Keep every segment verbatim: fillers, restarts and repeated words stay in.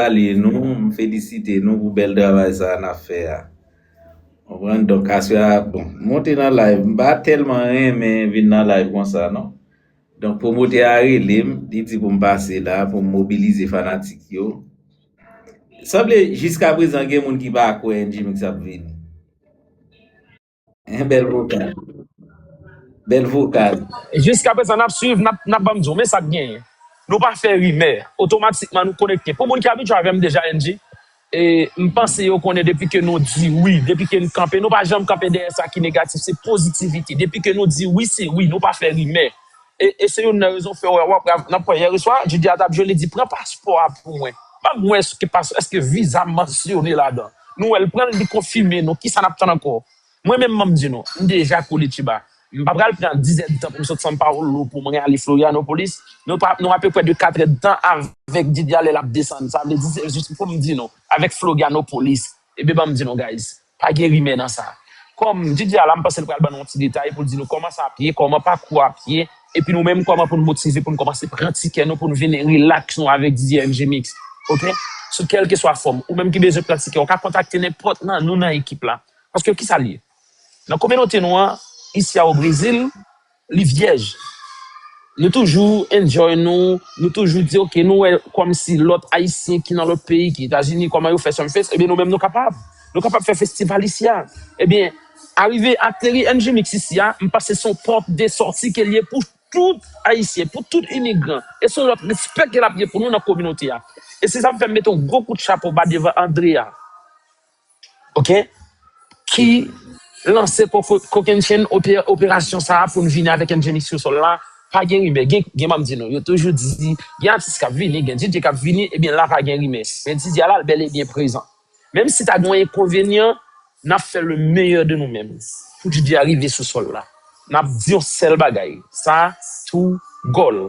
salye nou, m felisite nou pou bèl travay sa a n ap fè a. Konprann? Donk, aswè a, bon, m monte nan live. M pa tèlman renmen vin nan live konsa, non. Donk, pwomotè a rele m, li di pou m pase la, pou m mobilize fanatik yo. Sanble, jiskaprezan, gen moun ki pa kwè N G Mix ap vini. Bèl vokal. Bèl vokal. Jiskaprezan, n ap swiv, n ap, n ap ban m di w, men sa k genyen. Nou pa fè rimè. Otomatikman, nou konekte. Pou moun ki abitye avè m deja, N G, e m panse yo konnen depi ke nou di wi, depi ke n kanpe, nou pa janm kanpe dèyè sa ki negatif, se pozitivite. Depi ke nou di wi, se wi, nou pa fè rimè. E, e se youn nan rezon fè w wè, w ap, n ap wè yè swa, Didya t ap jwe, li di, pran paspò a pou mwen. Ban m wè èske, pas, èske viza m mansyone ladan. Nou wè l pran l, li konfime nou. Kisa n ap tann ankò? Mwen menm, ban m di nou, m deja kole Chiba. M pa pral pran diz èdtan pou m sot São Paulo pou mwen ale Florianópolis. Nou pa, nou apepre de kat èdtan avèk Didya lè l ap desann. Sa vle di, se jis pou m di nou, avèk Florianópolis. Ebyen, ban m di nou, guys, pa gen rimè nan sa. Kòm Didya la, m panse l pral ban nou yon ti detay pou l di nou kòman sa ap ye, kòman pakou ap ye. Epi nou menm, kòman pou n motive, pou n kòmanse pran tikè nou, pou n vin relaks nou avèk D J N G Mix. Oke? Sou kèlkeswa fòm. Ou menm ki bezwen pran tikè, ou ka kontakte nenpòt nan nou nan ekip la. Paske kisa l ye? Nan kominote nou an, isi a o Brezil, li vyèj. Nou toujou enjoy nou, nou toujou di, oke, nou wè kòmsi lòt Ayisyen ki nan lòt peyi, ki Etazini, kòman yo fè Sumfest, ebyen, nou menm nou kapab. Nou kapab fè festival isi a. Ebyen, arive ateri N G Mix isi a, m panse se yon pòt de sòti ke l ye pou tout Ayisyen, pou tout imigran. E se yon lòt respè ke l ap ye pou nou nan kominote a. E se sa k fè m mete yon gwo kout chapo ba devan Andrea. Oke? Ki lanse kokennchenn operasyon sa a pou n vini avèk N G Mix sou sòl la. Pa gen rimè. Gen, gen ban m di nou, yo toujou di, gen atis k ap vini, gen D J k ap vini, ebyen la pa gen rimè. Men D J a la, l bèl e byen prezan. Menm si ta gen yon enkonvenyan, n ap fè le meyè de nou menm pou D J a rive sou sòl la. N ap di yon sèl bagay, sa tou gòl.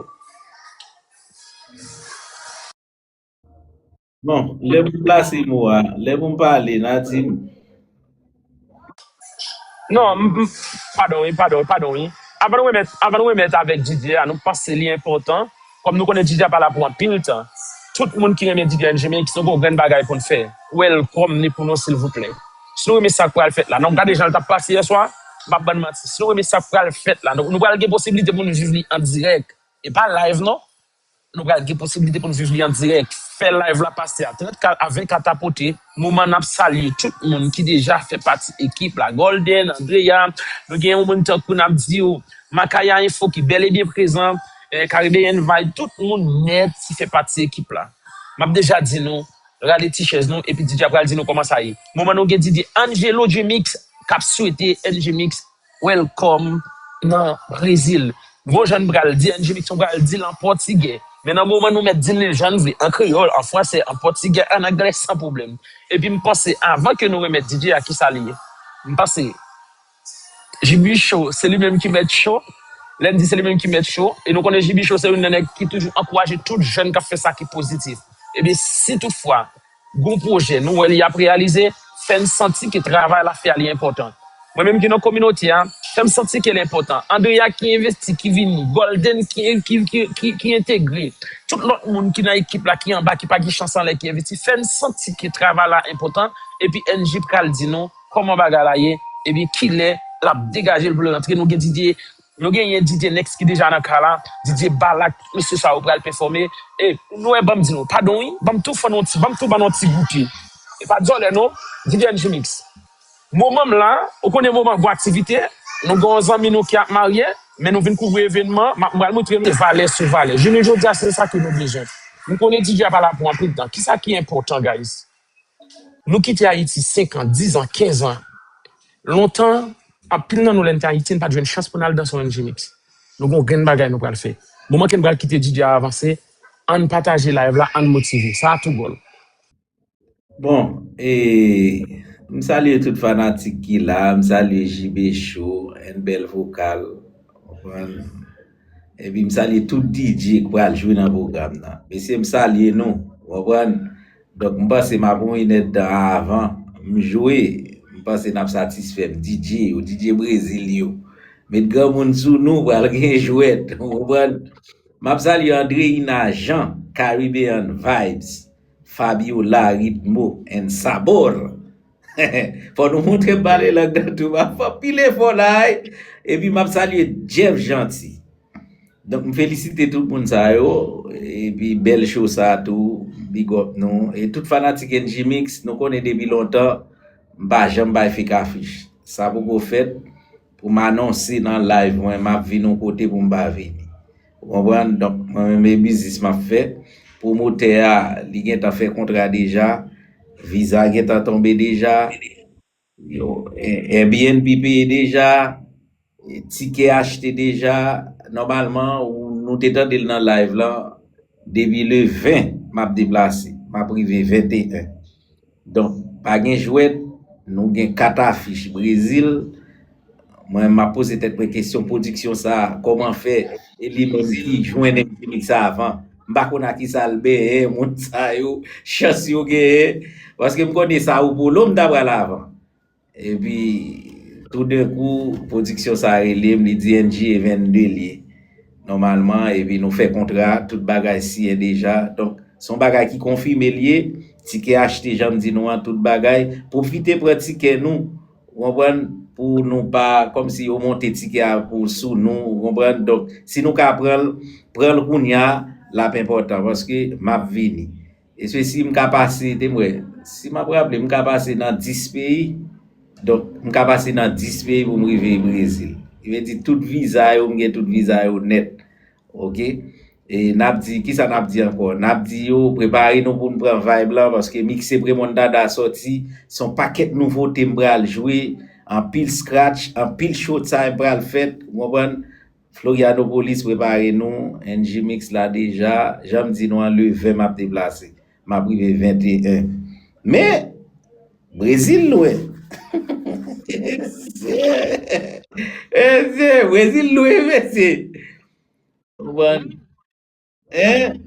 Bon, lè pou m plase mo a, lè pou m pale, n a di m. Non, m, m, padon wi, padon, padon wi. Avan nou remèt, avan nou remèt avèk D J a, nou panse li enpòtan. Kòm nou konnen D J a pa la pou anpil tan. Tout moun ki renmen D J N G Mix, nou gen yon grenn bagay pou n fè. Welcome ni pou nou, silvouplè. Si nou renmen sa k pral fèt la, n ap gade jan l t ap pase yè swa, m p ap ban n manti. Si nou renmen sa k pral fèt la, nou, nou pral gen posiblite pou nou viv li an dirèk. E pa live, non. Nou pral gen posiblite pou n viv li an dirèk. Fè live la pase a trant K, a ven K tapote. Moman n ap salye tout moun ki deja fè pati ekip la. Golden, Andrea, nou gen yon moun tankou n ap di w, Makaya Info ki bèl e byen prezan, eh, Caribbean Vibe, tout moun nèt ki fè pati ekip la. M ap deja di nou, rale ti chèz nou, epi D J a pral di nou kòman sa ye. Moman nou gen D J Angelo J-Mix k ap swete N G Mix welcome nan Brezil. Bon jan n pral di, N G Mix nou pral di l an pòtigè. Men nan moman nou mèt di l jan n vle, an kreyòl, an fransè, an pòtigè, an anglè, san pwoblèm. Epi m panse, avan ke nou remèt D J a, kisa li ye? M panse, J B Show, se li menm ki mèt cho. Lè n di se li menm ki mèt cho, e nou konnen J B Show se youn nan nèg ki toujou ankouraje tout jèn k ap fè sa ki pozitif. Ebyen, si toutfwa, gon pwojè nou wè li ap reyalize, fè n santi ke travay l ap fè a li enpòtan. Mwen menm ki nan kominote a, fè m santi ke li enpòtan. Andrea ki envesti, ki vini, Golden ki, ki, ki, ki, ki entegre, tout lòt moun ki nan ekip la, ki anba, ki pa gen chans anlè, ki envesti, fè n santi ke travay la enpòtan, epi N G pral di nou kòman bagay la ye, epi kilè l ap degaje l pou l rantre. Nou gen D J Nou genyen D J Next ki deja nan ka la, D J Balak, mesye sa yo pral pèfòme. E nou wè, ban m di nou, padon wi, ban m tou fann yon ti, ban m tou bann yon ti goute. E pa dyòlè non, D J N G Mix. Moman m la, ou konnen moman gwo aktivite, nou gen yon zanmi nou ki ap marye, men nou vin kouvri evènman, m ap, m pral montre nou valè sou valè. Jounen jodi a, se sa ke nou bezwen. M konnen D J a pa la pou anpil tan. Kisa ki enpòtan, guys? Nou kite Ayiti senk an, diz an, kenz an. Lontan, anpil nan nou lè n te Ayiti, n pa t jwenn chans pou n al danse yon N G Mix. Nou gen yon grenn bagay nou pral fè. Moman ke n pral kite D J a avanse, ann pataje live la, ann motive. Sa a tou gòl. Bon, e, m salye tout fanatik ki la, m salye J B Show, N Bèl Vokal, konprann? Epi m salye tout D J k pral jwe nan pwogram nan. Mesye, m salye nou, w konprann? Donk, m panse m ap yon inèdtan avan m jwe. M panse n ap satisfè m. D J yo, D J Brezil yo. Met granmoun sou nou, pral gen jwèt, w konprann? M ap salye Andreina Jean, Caribbean Vibes. Fabiola Ritmo and Sabor. Fò nou montre m pale lang nan tou. M ap fè anpil efò la, wi. Epi m ap salye Jeff Gentil. Donk, m felisite tout moun sa yo. Epi bèl show sa tou. Big up nou. E tout fanatik N G Mix, nou konnen depi lontan, m pa janm bay fake afich. Sa poko fèt pou m anonse nan live mwen, m ap vin yon kote pou m pa vini. Ou konprann? Donk, mwen menm e biznis m ap fè. Pwomotè a, li gentan fè kontra deja. Viza gentan tonbe deja. Yo, e, Airbnb peye deja. E, tikè achte deja. Nòmalman, ou, nou te tande l nan live lan. Depi le ven, m ap deplase. M ap rive venteyen. Donk, pa gen jwèt, nou gen kat afich Brezil. Mwen, m ap poze tèt mwen kesyon, pwodiksyon sa a, kòman fè? E li menm ki jwenn M T Mix sa avan. M pa konn a kisa l benyen, moun sa yo, chans yo genyen. Paske m konnen Sao Paulo, m ta pral avan. Epi, toudenkou, pwodiksyon sa a rele m, li di N G vennde l ye. Nòmalman, epi nou fè kontra, tout bagay siyen deja. Donk, se yon bagay ki konfime l ye. Tikè achte, jan m di nou an, tout bagay. Pwofite pran tikè nou, ou konprann, pou nou pa, kòmsi yo monte tikè a pou sou nou, ou konprann. Donk, si nou ka pran l, pran l kounye a, l ap enpòtan, paske m ap vini. E se si m ka pase, te m wè, si m ap raple, m ka pase nan dis peyi. Donk, m ka pase nan dis peyi pou m rive Brezil. Li vle di tout viza yo, m gen tout viza yo nèt. Oke? E n ap di, kisa n ap di ankò? N ap di yo, prepare nou pou n pran vibe lan, paske mikse Premond Dada sòti, se yon pakèt nouvote m pral jwe, anpil scratch, anpil showtime pral fèt, ou konprann? Florianopolis, prepare nou. N G Mix la deja. Jan m di nou an, le ven m ap deplase. M ap rive venteyen. Men, Brezil lwen. Mesye, Brezil lwen, mesye. Konprann? Hein?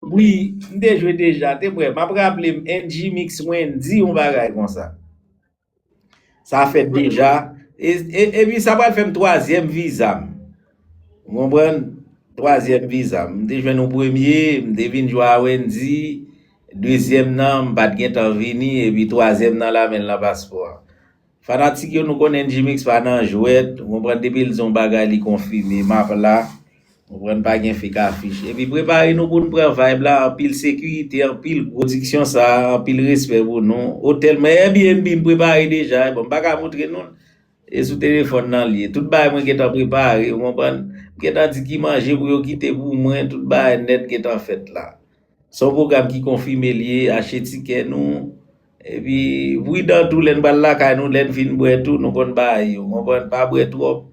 Wi, m te jwe deja, te m wè. M ap raple m, N G Mix Wendy, yon bagay konsa. Sa fèt deja. E, e, epi sa pral fè m twazyèm viza m. Ou konprann? Twazyèm viza m. M te jwenn yon premye, m te vin jwe a Wendy. Dezyèm nan, m pa t gentan vini, epi twazyèm nan la men l nan paspò a. Fanatik yo, nou konnen N G Mix pa nan jwèt, ou konprann, depi l di yon bagay, li konfime, m ap la, ou konprann, pa gen fake afich. Epi prepare nou pou n pran vibe la, anpil sekirite, anpil pwodiksyon sa, anpil respè pou nou. Otèl mwen, Airbnb, m prepare deja, bon, m pa ka montre nou l. E sou telefòn nan l ye. Tout bagay mwen gentan prepare, ou konprann, m gentan di ki manje pou yo kite pou mwen, tout bagay nèt gentan fèt la. Se yon pwogram ki konfime l ye, achte tikè nou. Epi, pridan tou, lè n pral lakay nou, lè n fin bwè tou, nou konn bay yo. Konprann? Pa bwè twòp.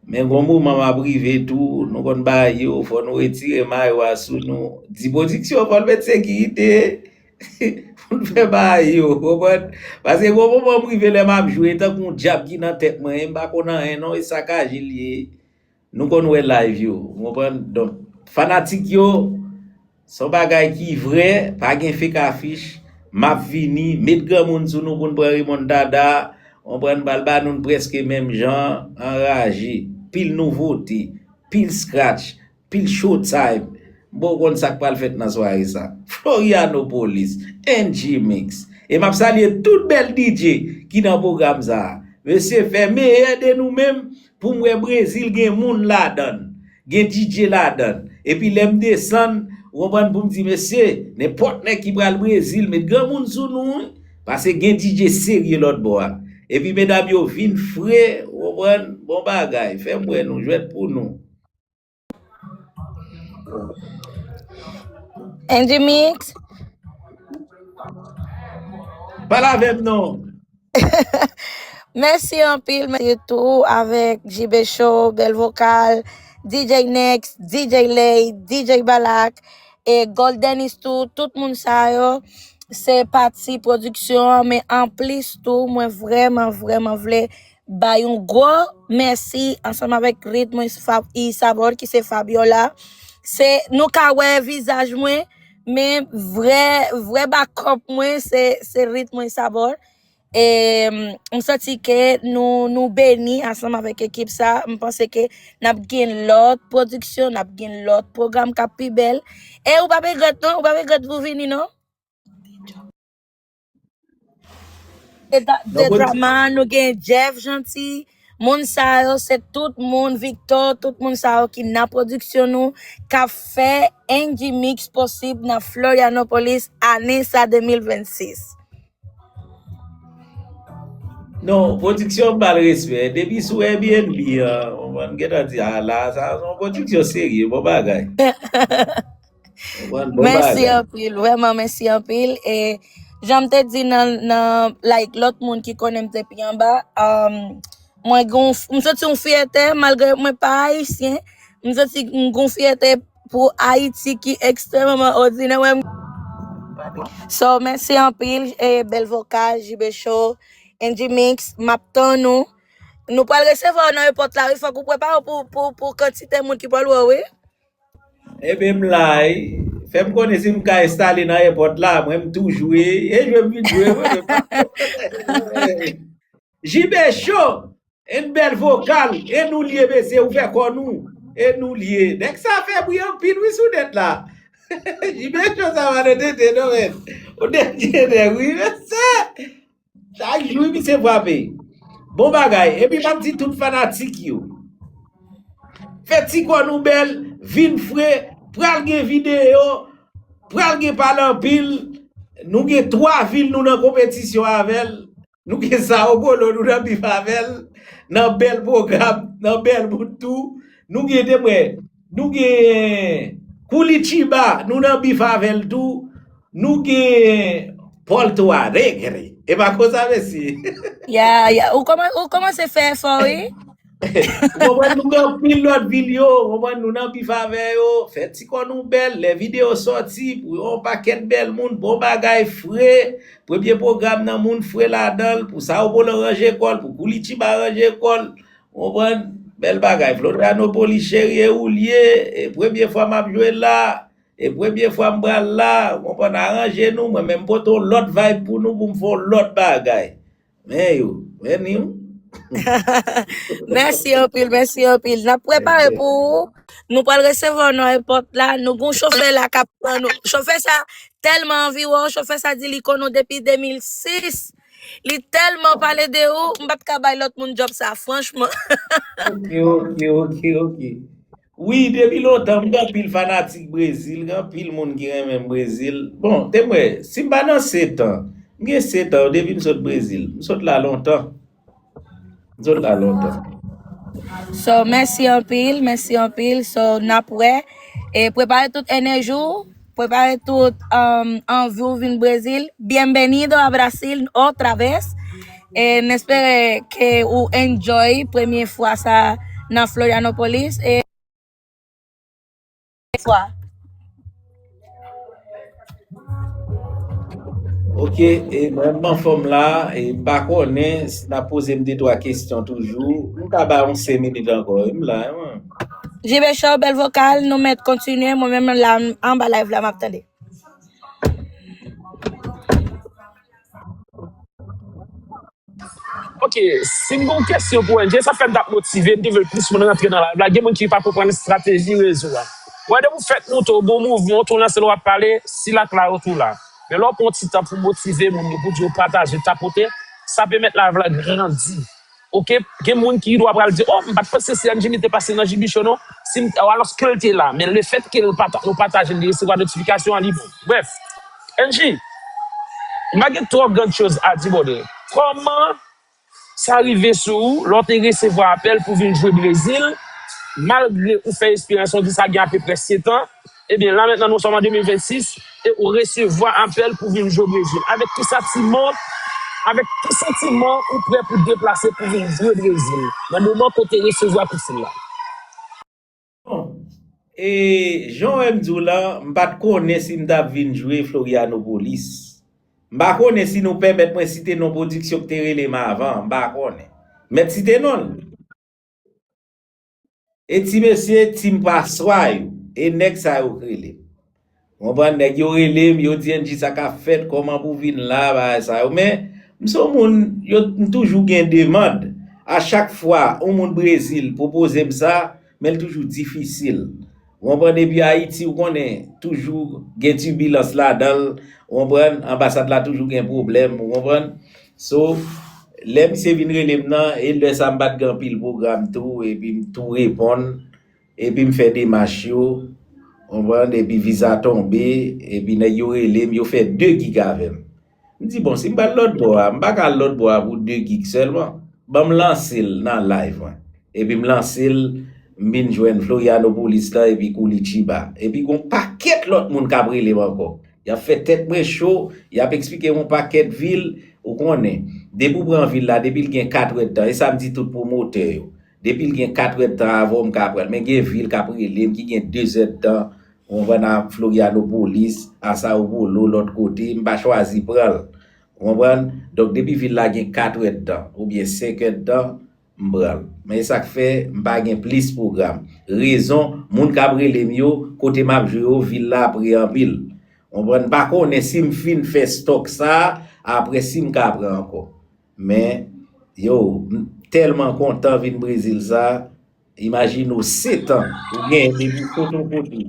Men gon moman m ap rive tou, nou konn bay yo. Fò nou retire mayo a sou nou. Di pwodiksyon, fò l met sekirite. Pou n fè bay yo. Konprann? Paske gon moman m rive lè m ap jwe, tankou yon dyab ki nan tèt mwen. E m pa konn anyen non, e sakaje l ye. Nou konn wè live yo, ou konprann? Donk, fanatik yo, se yon bagay ki vrè, pa gen fake afich. M ap vini, met granmoun sou nou pou n pran remontada, ou konprann, pral ba nou n prèske menm jan, anraje, pil nouvote, pil scratch, pil showtime. M poko konn sa k pral fèt nan sware sa. Florianopolis, N G Mix. E m ap salye tout bèl D J ki nan pwogram sa a. Mesye, fè meyè de nou menm, pou m wè Brezil gen moun ladan l, gen D J ladan l. Epi lè m desann, ou konprann, pou m di, mesye, nenpòt nèg ki pral Brezil, met granmoun sou nou, wi. Paske gen D J serye lòt bò a. Epi medam yo vin fre, ou konprann, bon bagay. Fè m wè nou, jwèt pou nou. Angie Mix. Pale avè m non. Mèsi anpil, mèsi tou avèk J B Show, bèl vokal, D J Nex, D J Lay, D J Balak, e Golden Istou, tout moun sa yo, se pati pwodiksyon an, men anplis tou, mwen vrèman, vrèman vle bay yon gwo mèsi ansanm avèk Ritmo Isabor ki se Fabiola. Se, nou ka wè vizaj mwen, men vrè, vrè backup mwen, se, se Ritmo Isabor. E m santi ke nou, nou beni ansanm avèk ekip sa. M panse ke n ap gen lòt pwodiksyon, n ap gen lòt pwogram k ap pi bèl. E ou pa regrèt non, ou pa regrèt pou vini non. E da- de drama, nou gen Jeff Gentil. Moun sa yo, se tout moun, Victor, tout moun sa yo ki nan pwodiksyon nou, k ap fè Angie Mix posib nan Florianopolis, ane sa de mil vennsis. Non, pwodiksyon ba l respè. Depi sou Airbnb an, ou konprann, gentan di, a la, sa se yon pwodiksyon serye, bon bagay. Mèsi anpil, vrèman mèsi anpil. E jan m te di nan, nan like, lòt moun ki konnen m depi anba, um, mwen gon, m santi yon fyète, malgre mwen pa ayisyen, m santi m gon fyète pou Ayiti ki ekstrèmeman òdinè. Wè m... So, mèsi anpil, e bèl vokal, Jibe Show, Angie Mix, m ap tann ou. Nou pral resevwa w nan èpòt la, wi, fòk ou prepare w pou, pou, pou kantite moun ki pral wè w, wi. Ebyen, m la, wi. Fè m konnen si m ka enstale nan èpòt la, mwen m toujou, e, e jwe m vin jwe, mwen, men pa. Jibe Show, en bèl vokal, e nou l ye, mesye, ouvè kò nou, e nou l ye. Nèg sa fè bri anpil, wi, sou nèt la. Jibe Show sa va nan tete, non, men. Ou dènye nèg, wi, mesye. Chak jou, wi, misye frape. Bon bagay. Epi m ap di tout fanatik yo, fè ti kò nou bèl, vin fre, pral gen videyo, pral gen pale anpil. Nou gen twa vil nou nan konpetisyon avè l. Nou gen Sao Paulo, nou nan bif avè l. Nan bèl pwogram, nan bèl bout tou. Nou gen, te m wè, nou gen Curitiba, nou nan bif avè l tou. Nou gen Porto Alegre. E pa konsa, mesye. Ya, ya. Ou kòman-, ou kòmanse fè efò, wi. Ou konprann, nou gen anpil lòt vil yo, ou konprann, nou nan bif avè yo. Fè ti kò nou bèl, lè videyo sòti, pou yon pakèt bèl moun, bon bagay fre. Premye pwogram nan, moun fre ladan l, pou Sao Paulo ranje kò l, pou Curitiba ranje kò l. Ou konprann? Bèl bagay. Florianopolis cheri, e ou l ye. E premye fwa m ap jwe la. E premye fwa m pral la. Ou konprann? Aranje nou. Mwen menm pote yon lòt vibe pou nou, pou m fè yon lòt bagay. Men yo. Men nou. Mèsi anpil, mèsi anpil. N ap prepare pou ou. Nou pral resevwa w nan èpòt la. Nou gon chofè la k ap pran nou. Chofè sa tèlman anvi wè w. Chofè sa di li konn ou depi de mil sis. Li tèlman pale de ou, m p ap ka bay lòt moun djòb sa, franchman. Ok, ok, ok, ok. Wi, depi lontan, m gen anpil fanatik Brezil, gen anpil moun ki renmen m Brezil. Bon, te m wè, si m pa nan sèt an, m gen sèt an depi m sot Brezil. M sot la lontan. M sot la lontan. So, mèsi anpil, mèsi anpil. So, n ap wè. E prepare tout enèji w. Prepare tout, um, anvi w vin Brezil. Bienvenido a Brasil otra vez. E n espere ke ou enjoy premye fwa sa nan Florianopolis. E fwa. Ok, e mwen m anfòm la, e m pa konnen si n ap poze m de twa kesyon toujou. M ka bay yon senk minit ankò, wi, m la, wi. Jibe Show, bèl vokal, nou mèt kontinye, mwen menm la, m anba live la, m ap tande. Ok, si m gen yon kesyon pou N J, sa fè m t ap motive, m te vle plis moun rantre nan live la. Gen moun ki pa konprann estrateji rezo a. Wè, depi w fèk moute, w gen yon mouvman, w tou lanse l, w ap pale, si l ak la, yo tou la. Men lè w pran yon ti tan pou motive moun yo, pou di yo pataje, tapote, sa pèmèt live la grandi. Ok, gen moun ki dwa pral di, oh, m pa t panse se N J M te pase nan Jibe Show non, si m, alòske l te la, men lefètke l pata-, nou pataje, li resevwa notifikasyon an, li bon. Brèf, N J, m pa gen twò grann choz a di, brother. Kòman sa rive sou ou, lè w te resevwa apèl pou vin jwe Brezil, malgre ou fè esperyans, on di sa gen apeprè sèt an, ebyen, la mentnan, nou sòm an de mil vennsis, e ou resevwa apèl pou vin jwe Brezil. Avèk ki santiman, avèk ki santiman ou prè pou deplase pou vin jwe Brezil, nan moman ke w te resevwa koudfil la? Bon, e jan w wè m di w la, m pa t konnen si m t ap vin jwe Florianopolis. M pa konnen si nou pèmèt mwen site non pwodiksyon ki te rele m avan, m pa konnen. Mèt site non l. E ti mesye, ti m pa swa yo, e nèg sa yo k rele m. Ou konprann, nèg yo rele m, yo di, N J, sa k ap fèt, kòman pou w vin la, bagay sa yo. Men, M se yon moun, yo, m toujou gen demann. A chak fwa, yon moun Brezil pwopoze m sa, men l toujou difisil. Ou konprann? Epi Ayiti, ou konnen, toujou gen tibilans ladan l, ou konprann? Anbasad la toujou gen pwoblèm, ou konprann? So, lè misye vin rele m nan, e lè sa m pa t gen anpil pwogram tou, epi m tou reponn, epi m fè demach yo, ou konprann? Epi viza tonbe, epi nèg yo rele m, yo fè de gig avè m. M di, bon, si m pral lòt bò a, m pa ka al lòt bò a pou de gig sèlman. Ban m lanse l nan live mwen. Epi m lanse l, m vin jwenn Florianopolis la, epi Curitiba. Epi gon pakèt lòt moun k ap rele m ankò. Y ap fè tèt mwen cho, y ap eksplike m yon pakèt vil, ou konnen. Depi w pran vil la, depi l gen katrè tan, e sa m di tout pwomotè yo. Depi l gen katrè tan avè w, m ka pran l. Men gen vil k ap rele m ki gen dezè tan, ou konprann, a Florianopolis, a Sao Paulo, lòt kote, m pa chwazi pran l. Ou konprann? Donk, depi vil la gen katrè tan oubyen senk è tan, m pran l. Men e sa k fè m pa gen plis pwogram. Rezon, moun k ap rele m yo, kote m ap jwe yo, vil la pre anpil. Ou konprann? M pa konnen si m fin fè stòk sa a, apre si m ka pran ankò. Men, yo, m tèlman kontan vin Brezil sa a, imajine w sèt an, ou genyen depi Sotokoto.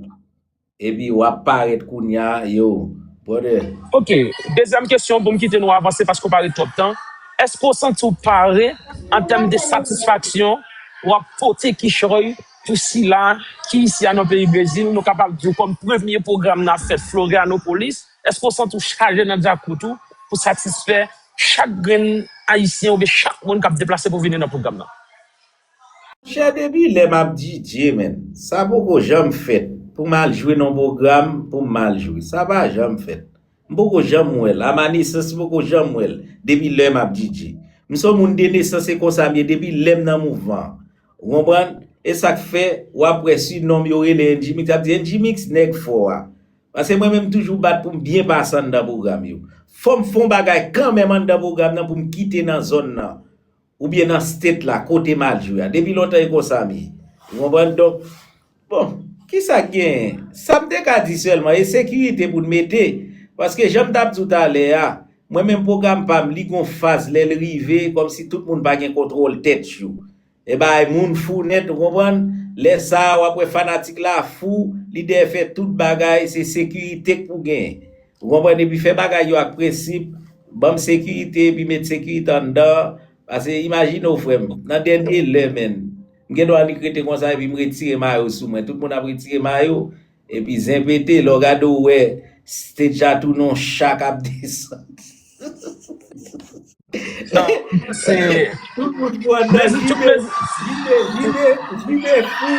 Epi w ap parèt kounye a, yo, brother. Ok, dezyèm kesyon pou m kite nou avanse paske w pa ret twòp tan. Èske w santi w pare an tèm de satisfaksyon w ap pote kichòy pou sila ki isi a nan peyi Brezil, nou kapab di w kòm premye pwogram nan ap fèt Florianopolis? Èske w santi w chaje nan djakout ou pou satisfè chak grenn Ayisyen oubyen chak moun k ap deplase pou vini nan pwogram nan? Monchè, depi lè m ap D J, menn, sa poko janm fèt pou m al jwe nan pwogram pou m al jwe. Sa pa janm fèt. M poko janm wè l. A ma nesans, m poko janm wè l. Depi lè m ap D J. M se yon moun de nesans, se konsa m ye depi lè m nan mouvman an. Ou konprann? E sa k fè, w ap wè sinon m yo rele N G Mix, y ap di, "N G Mix, nèg fò a." Paske mwen menm, m toujou bat pou m byen pase anndan pwogram yo. Fò m fè yon bagay kanmenm anndan pwogram nan pou m kite nan zòn nan. Oubyen nan state la, kote m al jwe a. Depi lontan e konsa m ye. Ou konprann? Donk, bon, kisa k genyen? Sa m te ka di sèlman, e sekirite pou n mete. Paske jan m t ap di w talè a, mwen menm pwogram pa m, li gon faz lè l rive, kòmsi tout moun pa gen kontwòl tèt yo. E bay moun fou nèt, ou konprann? Lè sa a, w ap wè fanatik la fou, li dèyè fè tout bagay, se sekirite k pou genyen. Ou konprann? Epi fè bagay yo ak prensip, ban m sekirite, epi met sekirite anndan. Paske imajine w, frè m, nan dènye lè, menn, m gen dwa annik rete konsa, epi m retire mayo sou mwen. Tout moun ap retire mayo, epi zen pete, lè w gade w wè stage a tounen yon cha k ap desann. Non, se Tout moun pran nan jime, jime, jime, jime fou,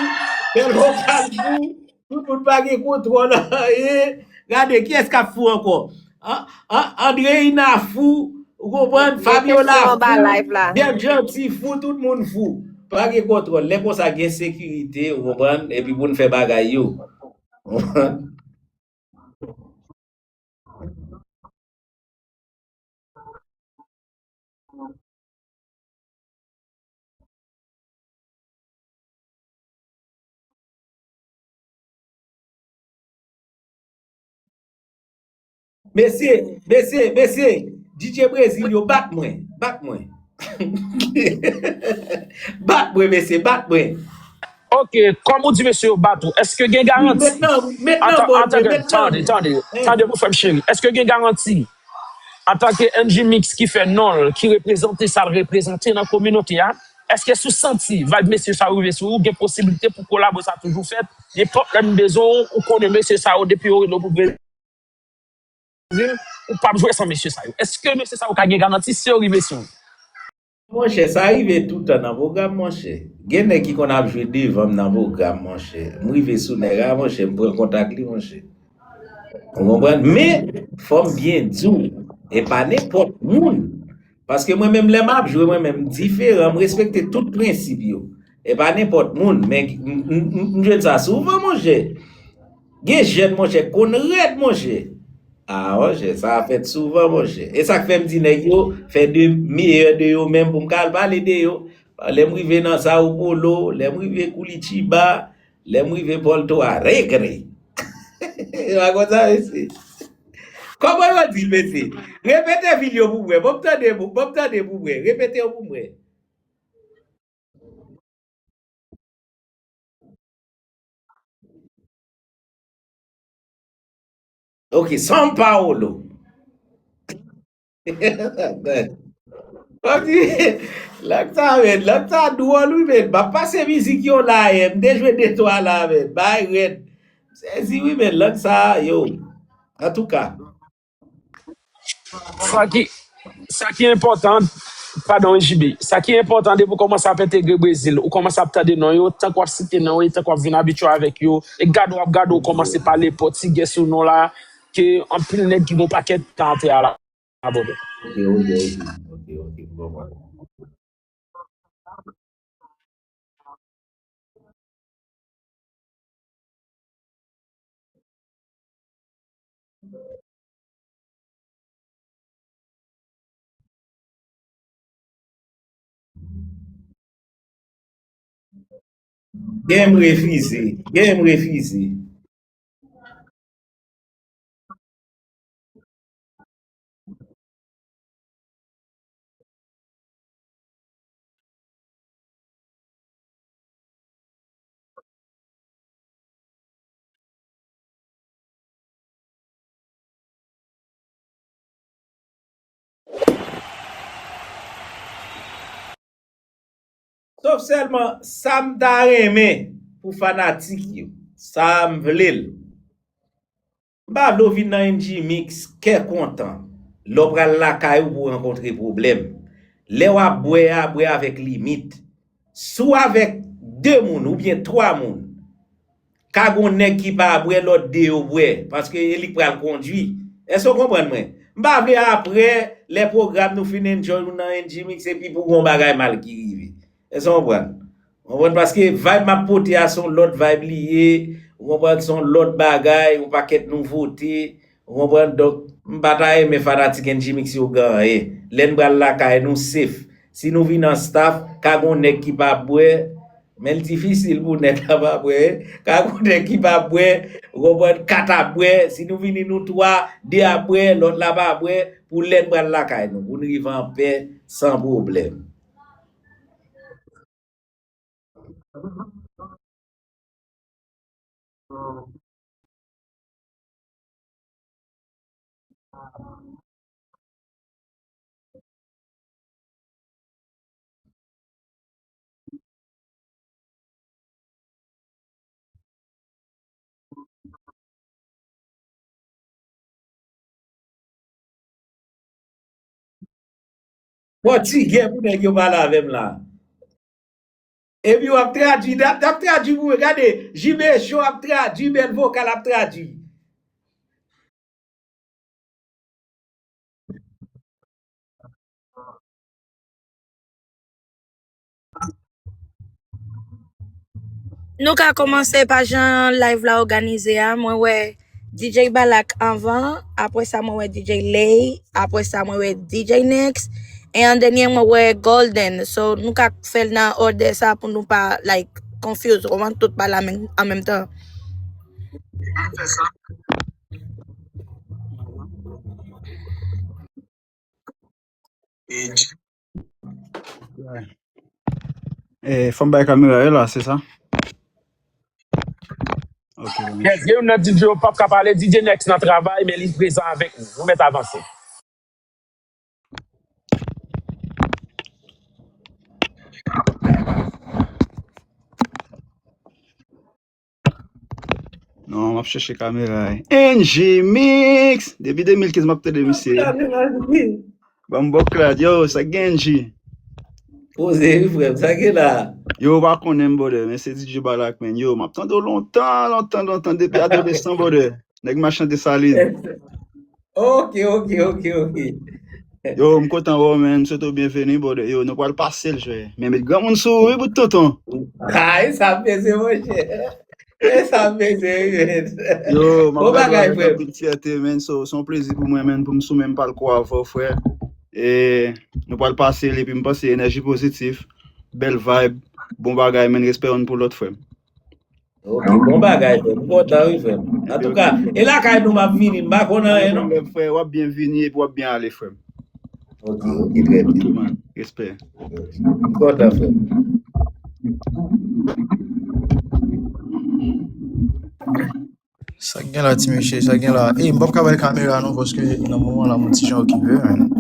bèl vokal fou, tout moun pa gen kontwòl anyen. Gade, kiyès k ap fou ankò? An, an, Andreina fou, ou konprann? Fabiola fou, Bèl Janti fou, tout moun fou. Pa gen kontwòl. Lè konsa gen sekirite, ou konprann? Epi pou n fè bagay yo. Mesye, mesye, mesye, D J Brezil yo bat mwen, bat mwen. Bat mwen, mesye, bat mwen. Ok, kòm ou di mesye yo bat ou, èske gen garanti? Met nan, met nan, antan, bon, antan ke, met nan. Tande, tande, tande pou frè m cheri. Èske gen garanti antan ke N G Mix ki fè non l, ki reprezante sa l reprezante nan kominote a, èske si w santi vibe mesye sa yo rive sou ou, gen posiblite pou kolabo sa toujou fèt? Nenpòt lè m bezwen w, ou konnen mesye sa yo, depi yo rele w pou Brezil, ou p ap jwe san mesye sa yo. Èske mesye sa yo ka gen garanti si yo rive sou ou? Monchè, sa rive toutan nan pwogram, monchè. Gen nèg ki konn ap jwe devan m nan pwogram, monchè. M rive sou nèg la, monchè, m pran kontak li, monchè. Ou konprann? Men, fò m byen di w, e pa nenpòt moun. Paske mwen menm, lè m ap jwe, mwen menm, m diferan, m respekte tout prensip yo. E pa nenpòt moun, men m, m, m, m jwenn sa souvan, monchè. Gen jèn, monchè, konn rèd, monchè. A, monchè, sa fèt souvan, monchè. E sa k fè m di nèg yo, fè de meyè de yo menm pou m ka al pale de yo. Lè m rive nan Sao Paulo, lè m rive Curitiba, lè m rive Porto Alegre. E pa konsa, mesye. Kòman yo di l, mesye? Repete vil yo pou mwen. Ban m tande, ban m tande pou mwen. Repete yo pou mwen. Ok, São Paulo. Kòmsi, lang sa, men, lang sa dwòl, wi, men. M ap pase mizik yo la, eh, m te jwe de twa la, men. Bay rèd. M sezi, wi, men, lang sa, yo. Antouka. Sa ki, sa ki enpòtan, padon, J B, sa ki enpòtan depi w kòmanse ap entegre Brezil, ou kòmanse ap tande non yo, tank w ap site non yo, tank w ap vin abitye avèk yo, e gade w ap gade w kòmanse pale pòtigè sou non la, ke anpil nèg ki gon pakèt ka antre a la, brother. Ok, ok, ok, ok, ok, m konprann. Gen m refize, gen m refize. Sof sèlman, sa m ta renmen pou fanatik yo, sa m vle l. M pa vle w vin nan N G Mix kè kontan. Lè w pral lakay ou pou w rankontre pwoblèm. Lè w ap bwè a, bwè avèk limit. Si w avèk de moun oubyen twa moun, ka gon nèg ki pa bwè, lòt de yo bwè, paske e li k pral kondui. Èske w konprann mwen? M pa vle apre, lè pwogram nou fin enjoy nou nan N G Mix, epi pou gon bagay mal ki rive. Èske w konprann? W konprann? Paske vibe m ap pote a se yon lòt vibe li ye, w konprann, se yon lòt bagay, yon pakèt nouvote, w konprann? Donk, m pa ta renmen fanatik N G Mix yo gen anyen. Lè n pral lakay nou, safe. Si nou vin an staff, ka gon nèg ki pa bwè, men l difisil pou nèg la pa bwè, ka gon nèg ki pa bwè, w konprann, kat ap bwè, si nou vini nou twa, de ap bwè, lòt la pa bwè, pou lè n pral lakay nou, pou n rive anpè, san pwoblèm. Pòtigè pou nèg yo pale avè m la. Epi w ap tradui, n ap, n ap tradui pou mwen. Gade, J B Show ap tradui, Bèl Vokal ap tradui. Nou ka kòmanse pa jan live la òganize a. Mwen wè D J Balak anvan, apre sa mwen wè D J Lay, apre sa mwen wè D J Next, e an dènye mwen wè Golden. So, nou ka fè l nan òdè sa pou nou pa, like, confuse, ou konprann, tout pale an menm, an menm tan. Eh, fò m bay kamera yo la, se sa? Ok, bon. Yes, gen youn nan D J yo p ap ka pale, D J Next nan travay, men li prezan avèk nou. Nou mèt avanse. Non, m ap chèche kamera. N G Mix! Depi de mil kenz m ap tande misye. Ban m bòklad, yo, sa k gen N G? Poze wi, frè m, sa k gen la? Yo, ou pa konnen m, brother, men se D J Balak, man. Yo, m ap tande w lontan, lontan, lontan, depi adolesan, brother. Nèg machan Desalin. Ok, ok, ok, ok. Yo, m kontan wè w, man. M swete w byenveni, brother. Yo, nou pral pase l, jwè. Men met granmoun sou ou, wi, bout tonton. Ay, sa peze, monchè. E sa peze, wi, man. Yo, m ap gade w avèk anpil fyète, man. So, se yon plezi pou mwen, man, pou m sou menm palkou avè w, frè. E nou pral pase l, epi m panse enèji pozitif, bèl vibe, bon bagay, man. Respè youn pou lòt, frè m. Ok, bon bagay, frè m. M kontan, wi, frè m. Antouka, e lakay nou m ap vini, m pa konn anyen, non. Frè, w ap byen vini epi w ap byen ale, frè m. Ok, ok, trè byen. Ok, man. Respè. M kontan, frè m. Sa k gen la, ti mesye, sa k gen la. Ey, m p ap ka bay kamera non, paske nan moman la, m ti jan okipe, men.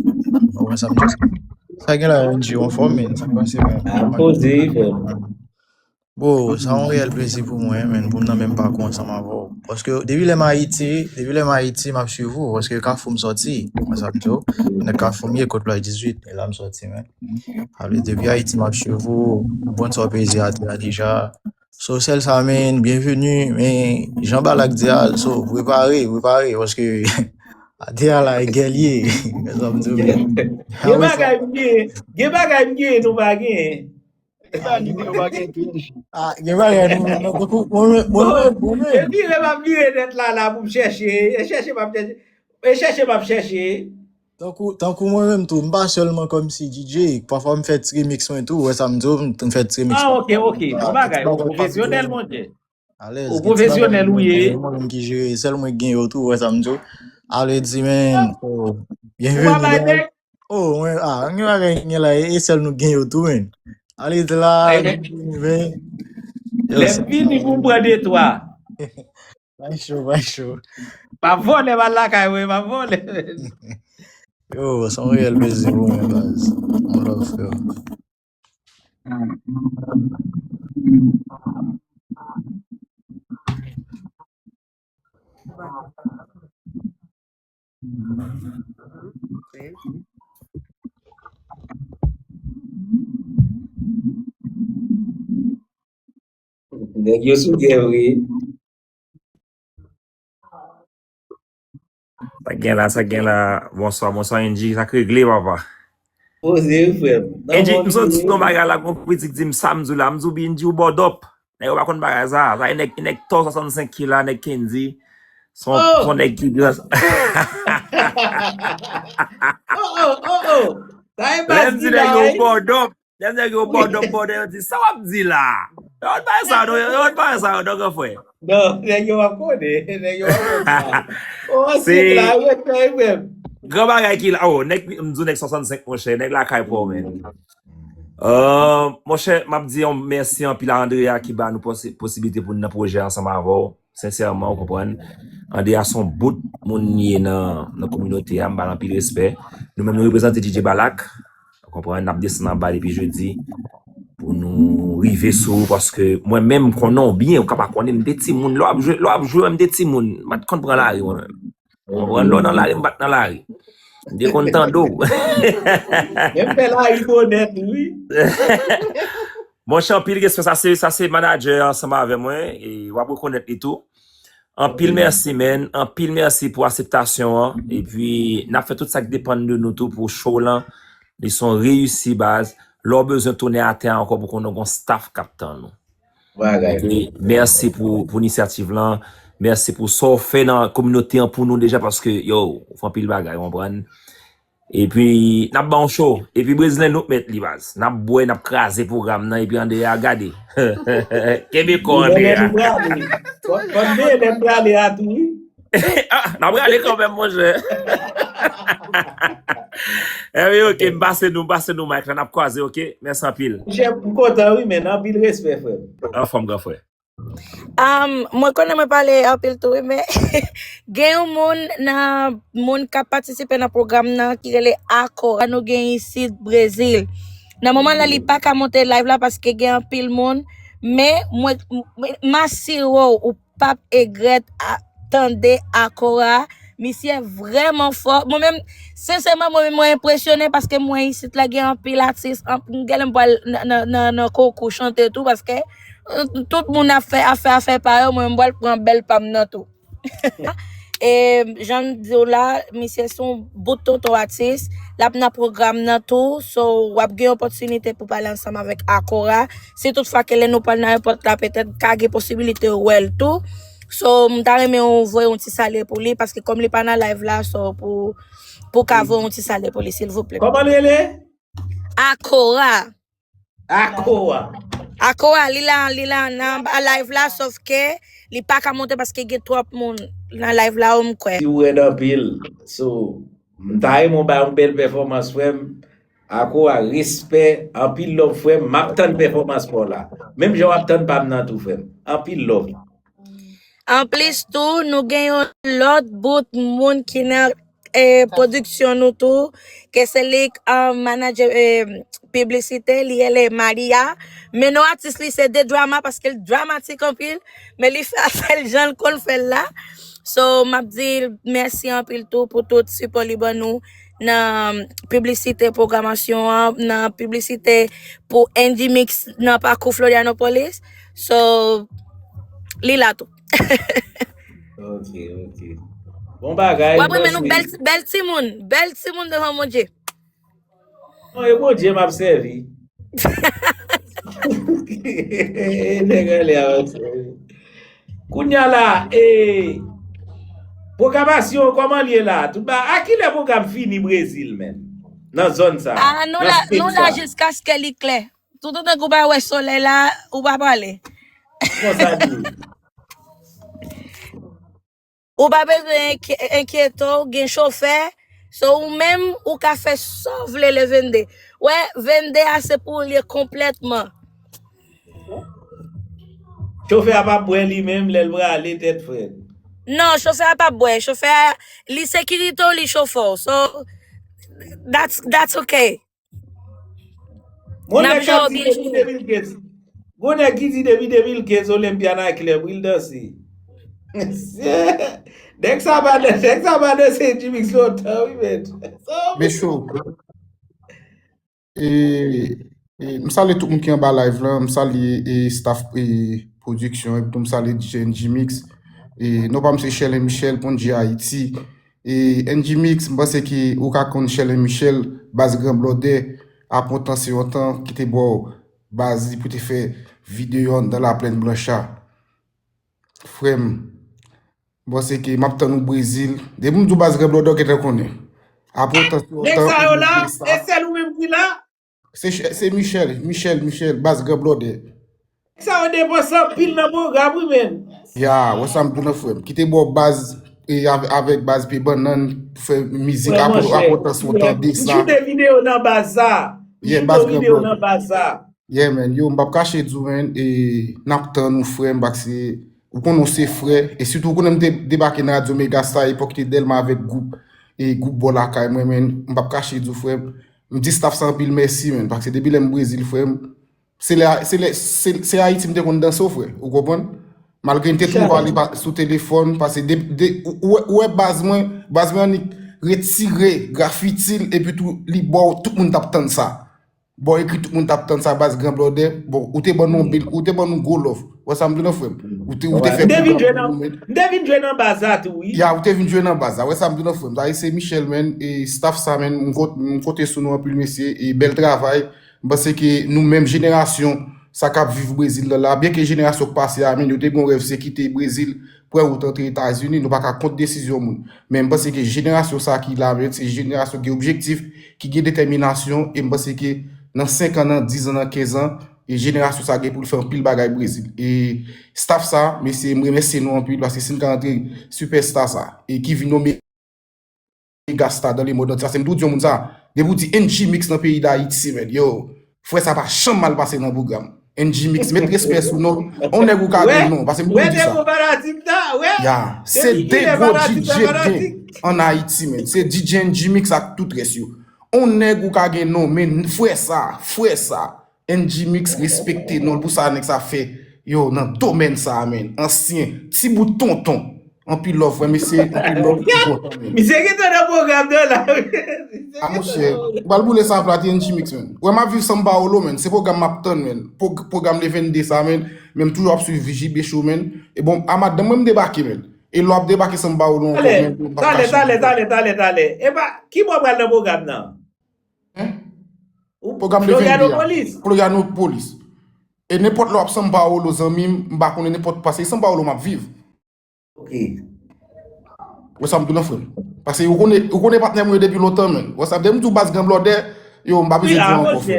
Ou wè sa m di? Sa k gen la, N G, w anfòm, men. Sa k pase, men? Ah, m poze, wi, frè m. Bro, sa yon reyèl plezi pou mwen, men, pou m nan menm pakou ansanm avè w. Paske depi lè m Ayiti, depi lè m Ayiti, m ap swiv ou, paske Kafou m sòti. Ou wè sa m di w? Nan Kafou m ye, kot Plaj dizuit, e la m sòti, men. Alò, depi Ayiti, m ap swiv ou, m konn sa w peze atè a deja. So, sèl sa, men, byenveni, men, jan Balak di a, so, prepare, prepare, paske atè a la, e gè l ye. Sa m di w, men. Gen bagay m gen, gen bagay m gen, nou pa gen. Ah, gen bagay nou, nou, nou, mwen, mwen, mwen, mwen, mwen. E vire m ap vire nèt la, la, pou m chèche, e chèche m ap chèche, e chèche m ap chèche. Tankou, tankou mwen menm tou, m pa sèlman kòmsi D J, pafwa m fè ti remix mwen tou, ou wè sa m di w, m fè ti remix. Ah, ok, ok, bon bagay, ou pwofesyonèl, monchè. Alèz, ou pwofesyonèl ou ye. Mwen menm ki jere, sèl mwen ki gen yo tou, ou wè sa m di w. Ale di, men, oh, byenveni. Oh, mwen, ah, gen bagay gen la, e sèl nou gen yo tou, men. Ale di la, men. Lè m vini pou m pran de twa. Bay cho, bay cho. Pa vòlè, pa lakay mwen, pa vòlè. Yo, se yon reyèl plezi pou mwen, baz. Yon love, frè. Nèg yo sou gè vre. Sa gen la, sa gen la. Bonswa, bonswa, N G. Sa k regle, papa? Poze, wi, frè m. N G, m soti nan bagay la, gon kritik di m sa, m di w la, m di w, N G, ou bòdòp. Nèg yo pa konn bagay sa. Sa e nèg, nèg Tò swasannsenk ki la, nèg Kendy. Son, son nèg ki gran. Oh, oh, oh, oh. Sa e baz ki la, wi. Lè m di nèg yo bòdòp, lè m di nèg yo bòdòp, bòdòp, yo di, sa w ap di la? Yo pa sa, non, yo pa sa, non, gran frè. Non, nèg yo pa konnen, nèg yo pa konnen sa. Oh, se la, respè, frè m. Gran bagay ki la, oh, nèg, m di w nèg swasannsenk, monchè, nèg lakay pa w, men. Euh, monchè, m ap di yon mèsi anpil a Andrea ki ba nou posi-, posiblite pou n nan pwojè ansanm avè w. Sensèman, ou konprann. Andrea se yon bout moun li ye nan, nan kominote a, m ba l anpil respè. Nou menm nou reprezante D J Balak. Ou konprann, n ap desann anba depi jedi pou nou rive sou ou, paske mwen menm m konnen w byen, ou ka pa konnen m te timoun. Lè w ap jwe, lè w ap jwe, m te timoun. M pa t konn pran lari mwen menm. Ou konprann, lè w nan lari, m pa t nan lari. M te konn tande w. Men m fè lari bonè tou, wi. Monchè, anpil respè, sa se, sa se manadjè ansanm avè mwen, e w ap rekonèt li tou. Anpil mèsi, man. Anpil mèsi pou akseptasyon an. Epi, n ap fè tout sa k depann de nou tou pou show lan. Li se yon reyisi, baz. Lè w bezwen tounen atè a ankò pou konnen w gon staff k ap tann ou. Bagay. Ok, mèsi pou, pou inisyativ lan. Mèsi pou sa w fè nan kominote an pou nou deja, paske, yo, ou fè anpil bagay, ou konprann? Epi, n ap ba w show. Epi, Brezilyen nou k mèt li, baz. N ap bwè, n ap kraze pwogram nan, epi Andrea gade. Kenbe kò, Andrea. Kòm de lè m prale a tou, wi. Ah, n ap prale kanmenm, monchè. Anyway, ok, m pase nou, m pase nou mic la, n ap kwaze, ok? Mèsi anpil. Monchè, m kontan, wi, men anpil respè, frè m. Anfòm, gran frè. Um, mwen konnen mwen pale anpil tou, wi, men gen yon moun nan moun k ap patisipe nan pwogram nan ki rele Akora, nou gen isit Brezil. Nan moman la, li pa ka monte live la paske gen anpil moun, men mwen, m, m asire w, ou p ap egrèt a, tande Akora. Misye vrèman fò. Mwen menm, sensèman, mwen menm, mwen enpresyone paske m wè isit la gen anpil atis. An, m genlè m pral nan, nan, nan, nan konkou chante tou paske, euh, tout moun ap fè, ap fè afè pa yo, mwen menm m pral pran bèl pa m nan tou. E jan m di w la, misye se yon bout tonton atis. L ap nan pwogram nan tou. So, w ap gen opòtinite pou pale ansanm avèk Akora. Si tout fwa ke lè nou pral nan ayewopò la, petèt ka gen posibilite w wè l tou. So, m ta renmen w voye yon ti salye pou li, paske kòm li pa nan live la, so, pou, pou ka voye yon ti salye pou li, silvouplè. Kòman l rele? Akora. Akora. Akoa, li la, li la nan anba live la, sòf ke li pa ka monte paske gen twòp moun nan live la, ou m kwè. Si ou rèd anpil, so, m ta renmen w bay yon bèl pèfòmans, frè m. Akoa, respè, anpil love, frè m. M ap tann pèfòmans pa w la. Menm jan w ap tann pa m nan tou, frè m. Anpil love. Anplis tou, nou gen yon lòt bout moun ki nan, eh, pwodiksyon nou tou, ke se li k, ah, manager, eh, piblisite, li rele Maria. Men non atis li se De Drama, paske l dramatik anpil, men li fè afè l jan l konn fè l la. So, m ap di l mèsi anpil tou pou tout sipò li ban nou nan piblisite pwogramasyon an, nan piblisite pou N G Mix nan pakou Florianopolis. So, li la tou. Ok, ok. Bon bagay, w ap renmen nou, bèl, bèl timoun, bèl timoun devan Bondye. Non, e Bondye m ap sèvi. Nèg anlè a m ap sèvi. Kounye a la, e, pwogramasyon, kòman l ye la? Tout ba, a kilè pwogram fini Brezil, menm? Nan zòn sa, a, nou nan la, state nou la sa. Jiskaske li klè. Toutotan ke w pa wè solèy la, ou pa pale. Konsa l ye. Ou pa bezwen enky-, enkyete w, gen chofè. So, ou menm, ou ka fè sa w vle le vennde. Wè, vennde a se pou w li ye konplètman. Chofè a p ap bwè li menm lè l prale tèt frèt. Non, chofè a p ap bwè. Chofè a, li sekirite w, li chofè w. So, that's, that's okay. Gon nèg k ap di depi de mil kenz. Gon nèg ki di depi de mil kenz Olympiana klèb, wi, l danse. Nèg sa pa danse, nèg sa pa danse N G Mix lontan, wi, mèt. Men cho. E, e, m salye tout moun ki anba live la, m salye, e, staff, e, pwodiksyon, epi tou m salye D J N G Mix. E, non pa m se Sherlin Michel, Pondye Ayiti. E, N G Mix, m panse ke ou ka konn Sherlin Michel, baz Gran Blòdè, a pran tan se yon tan ki te ba w baz li pou te fè videyo anndan Laplèn Blanch la. Frè m, m panse ke m ap tann ou Brezil. Depi m di w baz Gran Blòdè, w gentan konnen. A pran tan se yon tan. Nèg sa yo la, e sèl ou menm ki la? Se, se Michel, Michel, Michel, baz Gran Blòdè. Sa yo depanse anpil nan pwogram, wi, men. Ya, wè sa m di w nan frè m. Ki te ba w baz, e, avè-, avèk baz Pye Bannann pou fè mizik, a pran tan se yon tan de sa. M choute videyo nan baz sa. M choute videyo nan baz sa. Yeah, man. Yo, m p ap kache di w, man, e, n ap tann ou, frè m, paske ou konnen w se frè. E sitou, ou konnen m te debake nan Radyo Mega sa, epòk te Dèlma avèk gwoup, e, gwoup Bò Lakay mwen, man. M p ap kache di w, frè m. M di staff sa anpil mèsi, man, paske depi lè m Brezil, frè m, se lè, se lè, se, se Ayiti m te konn danse w, frè. Ou konprann? Malgre m te toujou pale pa, sou telefòn, paske de, de, ou, ou wè, ou wè baz mwen, baz mwen annik retire grafiti l, epi tou, li ba w, tout moun t ap tann sa. Bon, ekri tout moun t ap tann sa, baz Gran Blòdè. Bon, ou te ban nou anpil, ou te ban nou gwo love. Wè sa m di w nan frè m. Ou te, ou te fè pwogram pou nou, men. M te vin jwe nan, m te vin jwe nan baz la tou, wi. Ya, ou te vin jwe nan baz la. Wè sa m di w nan frè m. Sa se Michel, man, e staff sa, man, m kont-, m konte sou nou anpil, mesye, e bèl travay. M panse ke nou menm jenerasyon, sa k ap viv Brezil la, la, byen ke jenerasyon k pase a, man, yo te gen yon rèv se kite Brezil, pran wout antre Etazini, nou pa ka kont desizyon moun. Men m panse ke jenerasyon sa ki la, men se jenerasyon ki gen objektif, ki gen detèminasyon, e m panse ke nan senk an, nan diz an, nan kenz an, e jenerasyon sa gen pou l fè anpil bagay Brezil. E staff sa, mesye, m remèsye nou anpil, paske si n ka antre sipèsta sa, e ki vin yon mega star dans le monde entier. Se m tou di yon moun sa. Depi w di N G Mix nan peyi Dayiti, men, yo, frè sa pa janm mal pase nan pwogram. N G Mix, met respè sou non. On nèg ou ka gen non, paske m tou di sa. Ya, se de gwo D J k gen an Ayiti, men. Se D J N G Mix ak tout rès yo. On nèg ou ka gen non, men frè sa, frè sa. N G Mix respekte non l pou sa nèg sa fè, yo, nan domèn sa, men. Ansyen, ti bout tonton. Anpil love, frè, mesye, anpil love pou kontan, men. Misye gentan nan pwogram nan la. A, monchè, ou pral boule sa plat, N G Mix, men. Wè, m ap viv Samba Olo, men. Se pwogram m ap tann, men. Pwog-, pwogram le vennde sa, men. Men m toujou ap swiv J B Show, men. E bon, a madanm mwen m debake, men. E lè w ap debake Samba Olo ankò, men, m p ap kache. Talè, talè, talè, talè, talè. Epa, ki bò pral nan pwogram nan? Hein? Pwogram de vennde a. Florianopolis. Florianopolis. E nenpòt lè w ap Samba Olo, zanmi m, m pa konnen nenpòt, paske Samba Olo m ap viv. Ok. Wè sa m di w nan frè m. Paske ou konnen, ou konnen patnè mwen yo depi lontan, men. Wè sa m di w, baz Gran Blòdè, yo, m pa bezwen di w ankò, frè.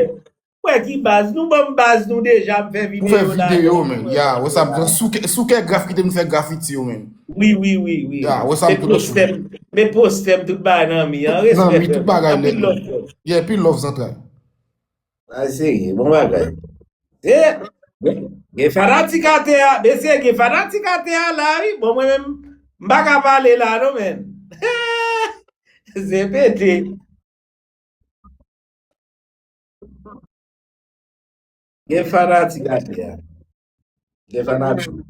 Kwè ki baz? Nou ban m baz nou deja, m fè videyo la. Ou fè videyo, men. Ya, wè sa m di. Sou kè graf kite m fè grafiti yo, men. Wi, wi, wi, wi. Ya, wè sa m di. Met postè m, met postè m, tout bagay nan mi an. Respè, frè m. Anpil love, frè m. Yeah, anpil love, zantray. Sa serye, bon bagay. Se, gen fanatik atè a, mesye, gen fanatik atè a la, wi. Bon, mwen menm, m pa ka pale la, non, men. Se pete. Gen fanatik atè a. Gen fanatik.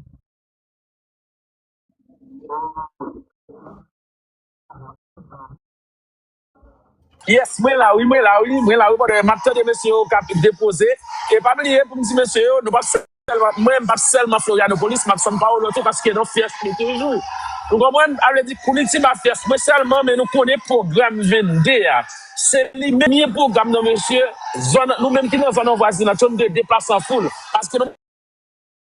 Yes, mwen la wi, mwen la wi, mwen la wi, pandan m ap tande mesye yo k ap depoze. E pa bliye pou m di mesye yo, nou p ap sèlman, mwen m p ap sèlman Florianopolis, m ap São Paulo tou, paske nan fyèf nou toujou. Ou konprann? A vle di, Curitiba fyèf mwen sèlman, men nou konnen pwogram vennde a. Se li menm ye pwogram nan mesye, zòn, nou menm ki nan zòn an vwazin an, nou dwe deplase an foul. Paske nou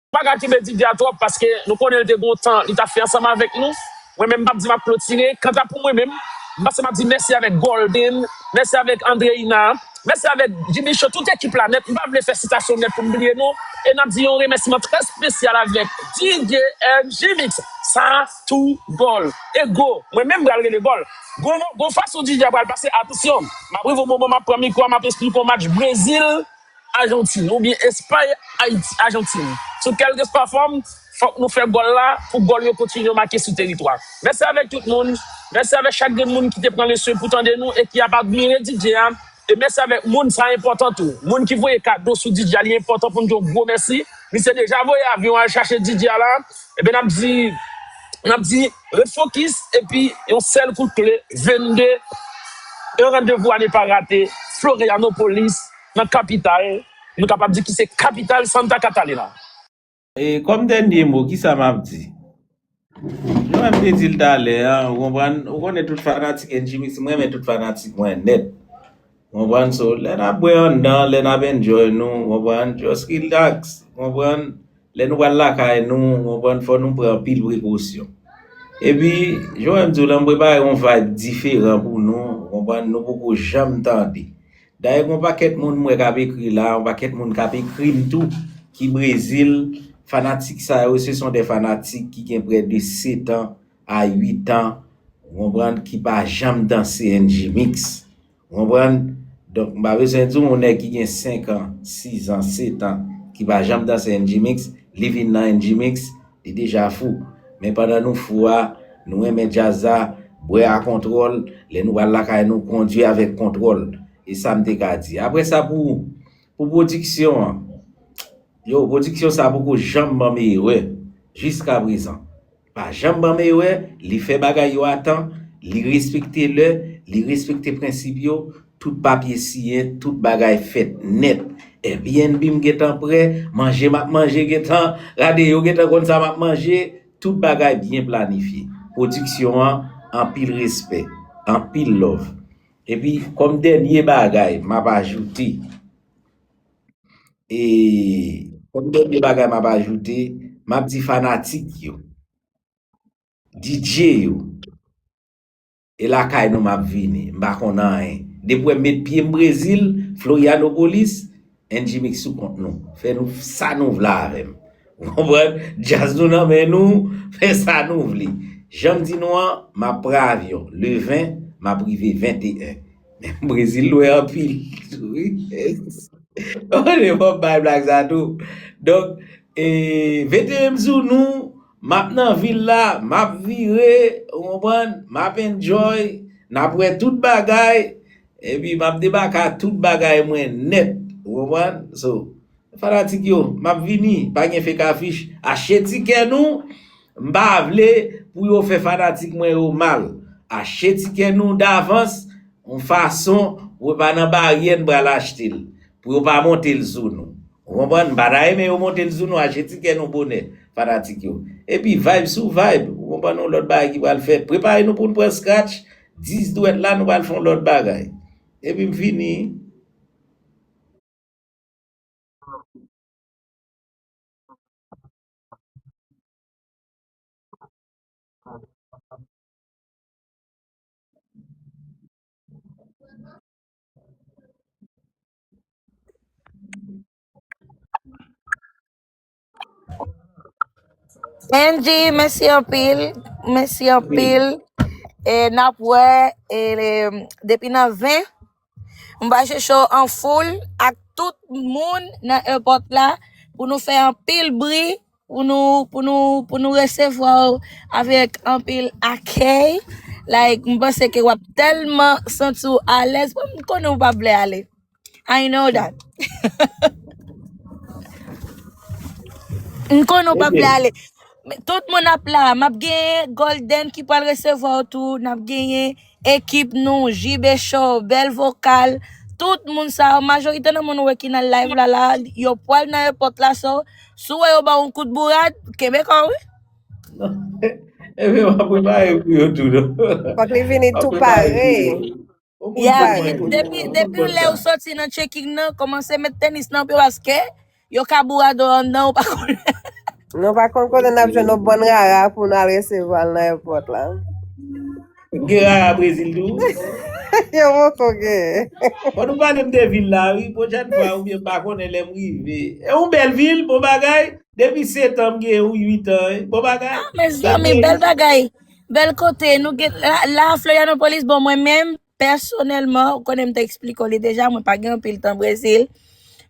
pa ka kenbe Didier twòp, paske nou konnen l te gon tan, li t ap fè ansanm avèk nou. Mwen menm, m p ap di m ap klotire. Kanta pou mwen menm, m pase m ap di mèsi avèk Golden, mèsi avèk Andreina, mèsi avèk Jimmy Show, tout ekip la nèt. M pa vle fè sitasyon nèt pou m bliye nou. E n ap di yon remèsiman trè espesyal avèk D J N G Mix. Sa tou gòl. E go, mwen menm m pral rele gòl. Gon, gon fason D J a pral pase, atansyon. M ap rive yon moman, m ap pran mikwo a, m ap esplike yon match Brezil, Ajantin, oubyen Espay, Ayiti, Ajantin. Sou kèlkeswa fòm, fòk nou fè gòl la pou gòl yo kontinye make sou teritwa. Mèsi avèk tout moun. Mèsi avèk chak grenn moun ki te pran lesyon pou tande nou e ki ap admire D J a. E mèsi avèk moun, sa enpòtan tou. Moun ki voye kado sou D J a, li enpòtan pou n di yon gwo mèsi. Misye deja voye avyon al chache D J a la. Ebyen, n ap di, n ap di, ret fokis, epi yon sèl kout kle, vennde, un rendez-vous à ne pas rater, Florianopolis, nan kapital, nou kapab di ki se kapital Santa Catalina. E kòm dènye mo, kisa m ap di? Jan m te di l talè a, ou konprann, ou konnen tout fanatik N G Mix, m renmen tout fanatik mwen nèt. Ou konprann? So, lè n ap bwè anndan, lè n ap enjoy nou, ou konprann? Just relax, ou konprann? Lè nou pral lakay nou, ou konprann, fò nou pran anpil prekosyon. Epi, jan m di w la, m prepare yon vibe diferan pou nou, ou konprann, nou poko janm tande. Dayè, gen yon pakèt moun m wè k ap ekri la, yon pakèt moun k ap ekri m tou, ki Brezil, fanatik sa yo, se son de fanatik ki gen prè de sèt an a uit an, ou konprann, ki pa janm danse N G Mix. Ou konprann? Donk, m pa bezwen di w, yon nèg ki gen senk an, sis an, sèt an, ki pa janm danse N G Mix, li vin nan N G Mix, li deja fou. Men pandan nou fou a, nou renmen djaz la, bwè a kontwòl, lè nou pral lakay nou, kondwi avèk kontwòl. E sa m te ka di. Apre sa, pou, pou pwodiksyon an, yo, pwodiksyon sa poko janm ban m erè, jiskaprezan. Pa janm ban m erè, li fè bagay yo a tan, li respekte lè, li respekte prensip yo, tout papye siyen, tout bagay fèt nèt. Airbnb m gentan prè, manje m ap manje gentan, gade yo gentan konn sa m ap manje, tout bagay byen planifye. Pwodiksyon an, anpil respè, anpil love. Epi, kòm dènye bagay m ap ajoute, e kòm dènye bagay m ap ajoute, m ap di fanatik yo, D J yo, e lakay nou m ap vini, m pa konn anyen. Depi w wè m met pye m Brezil, Florianopolis, N G Mix sou kont nou. Fè nou sa nou vle avè m. Ou konprann? Djaz nou nan men nou, fè sa nou vle. Jan m di nou an, m ap pran avyon. Le ven, m ap rive venteyen. Men Brezil lwen anpil tou, wi. Ann, fò m bay blag sa tou. Donk, e, venteyen m sou nou, m ap nan vil la, m ap vire, ou konprann? M ap enjoy, n ap wè tout bagay, epi m ap debake ak tout bagay mwen nèt, ou konprann? So, fanatik yo, m ap vini, pa gen fake afich. Achte tikè nou, m pa vle pou yo fè fanatik mwen yo mal. Achte tikè nou davans, yon fason pou yo pa nan baryè n pral achte l, pou yo pa monte l sou nou. Ou konprann? M pa ta renmen yo monte l sou nou, achte tikè nou bonè, fanatik yo. Epi vibe sou vibe, ou konprann, yon lòt bagay ki pral fèt. Prepare nou pou n pran scratch, dis dwèt la, nou pral fè yon lòt bagay. Epi m fini. Angie, mèsi anpil. Mèsi anpil. E n ap wè, e, depi nan ven, m va chèche w an foul ak tout moun nan èpòt la pou nou fè anpil bri, pou nou, pou nou, pou nou resevwa w avèk anpil akèy. Like, m panse ke w ap tèlman santi w alèz. Bon, m konnen w p ap vle ale. I know that. M konnen w p ap vle ale. Men tout moun ap la. M ap genyen Golden ki pral resevwa w tou. N ap genyen ekip nou, J B Show, Bèl Vokal. Tout moun sa yo, majorite nan moun ou wè ki nan live la, la, yo pral nan èpòt la, so, si w wè yo ba w yon kout bourad, kenbe kò w, wi. Ebyen, w ap prepare pou yo tou, non? Fòk li vini tou pare. Yeah, depi, depi lè ou soti nan checking nan, kòmanse met tenis nan pye paske yo ka bourad ou anndan, ou pa konnen. Nou pa konn kote n ap jwenn yon bòn rara pou n al resevwa l nan èpòt la. Gen rara Brezil tou. Yo poko gen. Fò nou pale m de vil la, wi. Pwochèn fwa, oubyen m pa konnen lè m rive. E yon bèl vil, bon bagay. Depi sèt an, m gen yon uit an, wi. Bon bagay. Ah, mezanmi, bèl bagay. Bèl kote. Nou gen la, la Florianópolis, bon, mwen menm, pèsonèlman, ou konnen m te eksplike w li deja, mwen pa gen anpil tan Brezil.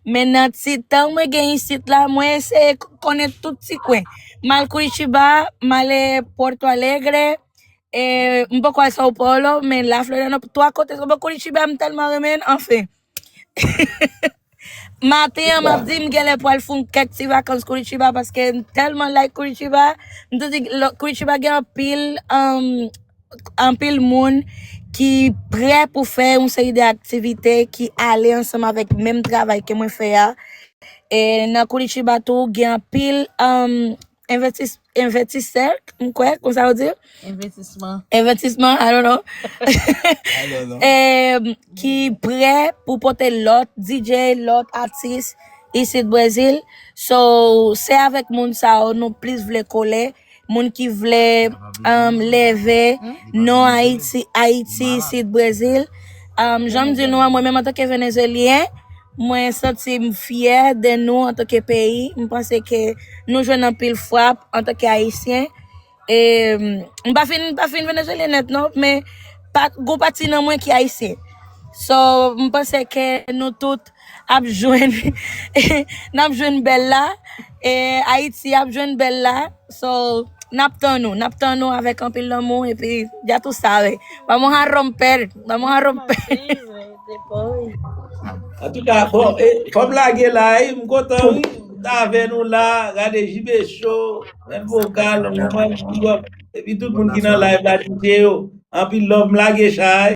Men nan ti tan mwen gen isit la, mwen eseye k- konnen tout ti kwen. M al Curitiba, m ale Porto Alegre, e m poko al São Paulo, men la Florianópolis, twa kote, bon, Curitiba, m tèlman renmen, anfen. Maten an, m ap di m genlè pral fè yon kèk ti vakans Curitiba paske m tèlman like Curitiba. M te di lo- Curitiba gen anpil, um, anpil moun ki prè pou fè yon seri de aktivite ki ale ansanm avèk menm travay ke mwen fè a. E nan Curitiba tou, gen anpil, um, envestis, envestisè, m kwè, konsa yo di. Envestisman. Envestisman, I don't know. I don't know. Em, ki prè pou pote lòt D J, lòt atis isit Brezil. So, se avèk moun sa yo nou plis vle kole. Moun ki vle, um, leve non Ayiti, Ayiti isit Brezil. Um, jan m di nou an, mwen menm antanke Venezuelyen, mwen santi m fyè de nou antanke peyi. M panse ke nou jwenn anpil frap antanke Ayisyen. E, m pa fin, m pa fin Venezuelyen nèt non, men pa, gon pati nan mwen ki Ayisyen. So, m panse ke nou tout ap jwenn, n ap jwenn bèl la. E Ayiti ap jwenn bèl la. So, n ap tann nou, n ap tann nou avèk anpil lanmou, epi ya tú sabes. Vamos a romper, vamos a romper. Antouka, bon, e, fò m lage la, wi, m kontan, wi. M t avè nou la, gade J B Show, Bèl Vokal, yon moman, big up. Epi tout moun ki nan live la, D J yo. Anpil love, m lage chay.